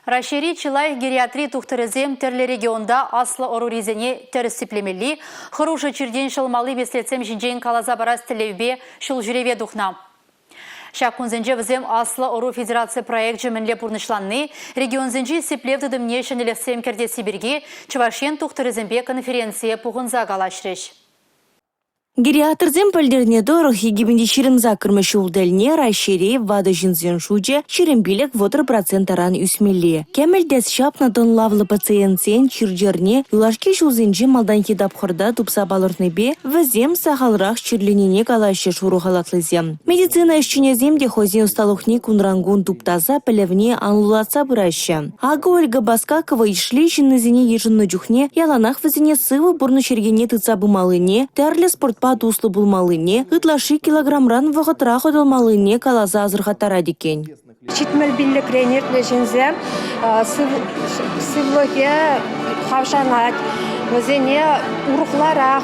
Раҫҫейри чылай гериатри тухтӑрӗсем тӗрлӗ регионта аслӑ ӑрурисене тӗрӗс сиплемелли, хӑрушӑ чиртен ҫӑлмалли меслетсем ҫинчен каласа парас тӗллевпе ҫул ҫӳреве тухнӑ. Ҫак кунсенче вӗсем Аслӑ ӑру федераци проекчӗ мӗнле пурнӑҫланни, регионсенчи сиплев тытӑмне ҫӗнӗлӗхсем кӗртесси пирки Чӑваш Ен тухтӑрӗсемпе конференцие пухӑнса калаҫрӗҫ. Гериатрсем пӗлтернӗ тӑрӑх, 2028-мӗш ҫул тӗлне Раҫҫейре ватӑ ҫынсен шучӗ 25-30 процент таран ӳсмелле. Кӗмӗл тӗс ҫапнӑ тӑнлавлӑ пациентсен чир-чӗрне юлашки ҫулсенче малтанхи тапхӑрта тупса палӑртнипе вӗсем сахалрах чирленине калаҫҫӗ шурӑ халатлисем. Медицина ӗҫченӗсем те хӑйсен ӑсталӑхне кунран-кун туптаса пӗлӗвне анлӑлатса пыраҫҫӗ. Акӑ Ольга Баскакова Ишлей ҫыннисене йышӑннӑ чухне яланах вӗсене сывӑ пурнӑҫ йӗркине тытса пымаллине, тӗрлӗ спортпа туслӑ пулмаллине, ытлашши килограмран вӑхӑтра хӑтӑлмаллине каласа асӑрхаттарать иккен. 75-рен иртнӗ ҫынсем сывлӑхӗ хавшанать, вӗсене урӑхларах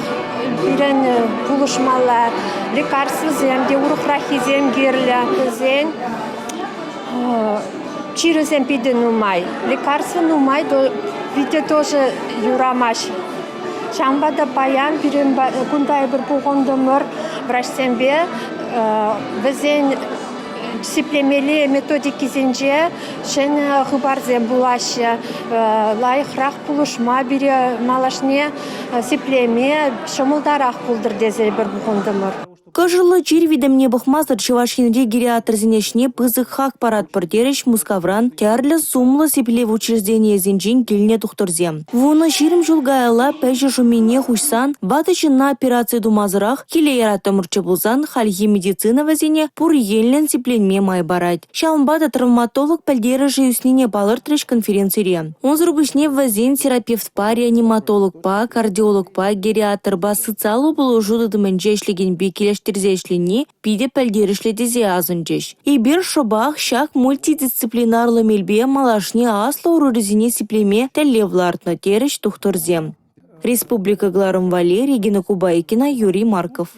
пирӗн пулӑшмалла, лекарствӑсем те урӑхраххисем кирлӗ. Вӗсен Чирӗсем питӗ нумай. Лекарство нумай питӗ тоже юрамасть. Ҫавӑнпа та паян пирӗн кунта эпир пухӑнтӑмӑр врачсемпе. Вӗсен сиплемелли методикисенче ҫӗнӗ хыпарсем пулаҫҫӗ. Лайӑхрах пулӑшма пире малашне сиплеме ҫӑмӑлтарах пултӑр тесе эпир пухӑнтӑмӑр. Кӑшӑллӑ чир витӗмне пӑхмасӑр Чӑваш Енри гериатрсен ӗҫне пысӑк хак паратпӑр терӗҫ Мускавран тӗрлӗ сумлӑ сиплев учрежденийӗсенчен килнӗ тухтӑрсем. 10-20 ҫул каялла пӗҫӗ шӑммине хуҫсан ватӑ ҫынна операци тумасӑрах киле яраттӑмӑрччӗ пулсан хальхи медицина вӗсене пур енлӗн сипленме май парать. Ҫавӑнпа та травматолог пӗлтерӗшӗ ӳснине палӑртрӗҫ конференцире. Унсӑр пуҫне вӗсен терапевтпа, реаниматологпа, кардиологпа, гериатрпа социаллӑ пулӑшу тытӑмӗнче ӗҫлекенпе килӗштерсе ӗҫлени питӗ пӗлтерӗшлӗ тесе асӑнчӗҫ. Эпир шӑпах ҫак мультидисциплинарлӑ мелпе малашне аслӑ ӑрурисене сиплеме тӗллев лартнӑ терӗҫ тухтӑрсем. Республика кӑларӑм валли Регина Кубайкина, Юрий Марков.